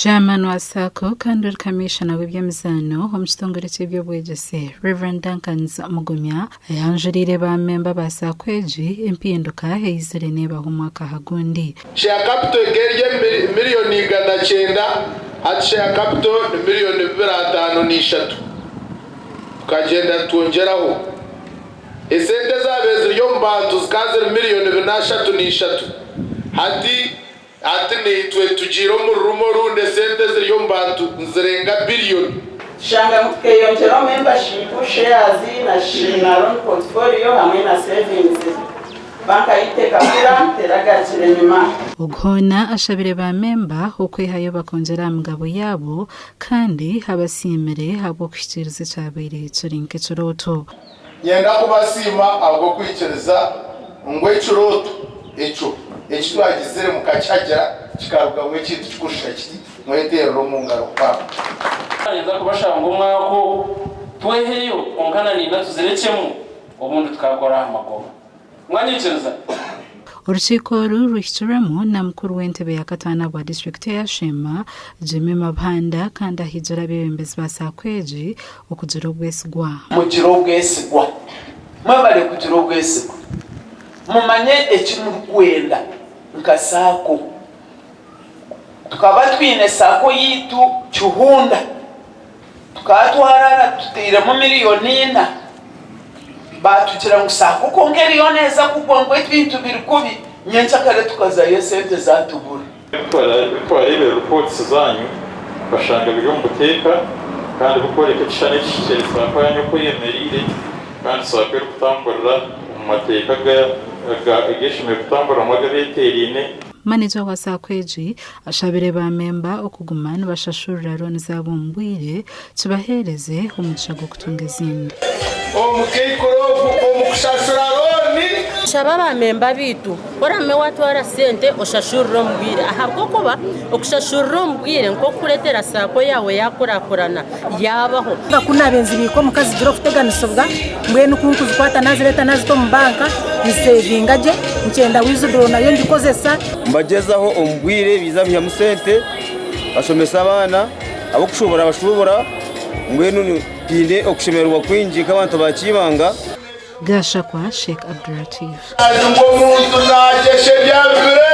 Chairman wa SACCO kandi ori Kamiishona w'eby'emizaano omu kitongore ky'eby'obwegyese, Rev. Duncans Mugumya ayanjuriire ba memba ba SACCO egi empinduka eizire neebaho omwaka aha gundi. Share capital ekaba eri miriyoni 900, hati share capital ni miriyoni 253. Tukagyenda nitwongyeraho. Esente ezaabaire ziri omu bantu zikaba ziri miriyoni 433. Hati Hati naitwe tugiire omu rurimi orundi esente eziri omu bantu nizirenga biliyoni. Tushanga ngu tukeyongyeraho membership, shares na loan portfolio hamwe na savings. Banka yaitu ekakura teragarukire nyima. Ogu hoona ashabire ba memba okwehayo bakongyera aha migabo yaabo kandi abasiimire ahabw'okuhikiiriza ekyabaire kiri nk'ekirooto. Nyenda kubasiima ahabw'okwikiriza ngu ekirooto ekyo eki twagizire mukakihagira kikarugamu ekintu kikushusha kiti, mweteerere omu ngaro mpango. Ninza kubashaba ngu omwaka ogu tweheyo kwonka na naimwe tuzirekyemu obundi tukakora aha magoba. Mwanyikiriza? Orukiiko oru ruhikirwemu na mukuru w'entebe ya kataano ahabwa disiturikiti eya Sheema, Jimmy Mabhanda kandi ahigire abeebembezi ba SACCO egi okugira obwesigwa. Mugire obwesigwa. Mwebare kugira obwesigwa. Mumanye eki murikwenda nka SACCO. Tukaba twine SACCO yaitu Kihunda. Tukaba twarara tutairemu miriyoni ina. Baatugira ngu SACCO kwonka eriyo neeza kugwa ngu ebintu biri kubi. Nyenkyakare tukazayo esente zatubura. Ku twareebire ripootisi zaanyu, tukashanga biri omu buteeka kandi birikworeka ekishushani ekihikire Saako yaanyu oku eyemereire kandi Saako erikutamburira omu mateeka agu eshemereire kutamburiramu agabeeteeraine. Maneja wa Saako egi ashabire ba memba okuguma nibashashurira looni zaabo omu bwire kibaheereze omugisha gw'okutunga ezindi. Omukaikuru ogu omu kushashura looni. Nshaba aba memba baitu ku orame watwara sente oshashurire omu bwire ahabw'okuba okushashurira omu bwire nikwo kukureetera saako yaawe yakurakurana yaabaho. Ku naabaire nzibiika omuka zigira okuteganisibwa, mbwenu ku nkuzikwata naazireeta naazita omu banka nziseevinga gye, nkyenda wizidoro nayo ngikozesa. Nibagyezaho omu bwire baija baihamu sente bashomesa abaana, ab'okushuubura bashuubura, mbwenu twine okushemererwa kwingi nk'abantu ba Kiibanga. Gashakwa Sheikh Abduratif. Ngu omuntu naagyesha ebyabibire.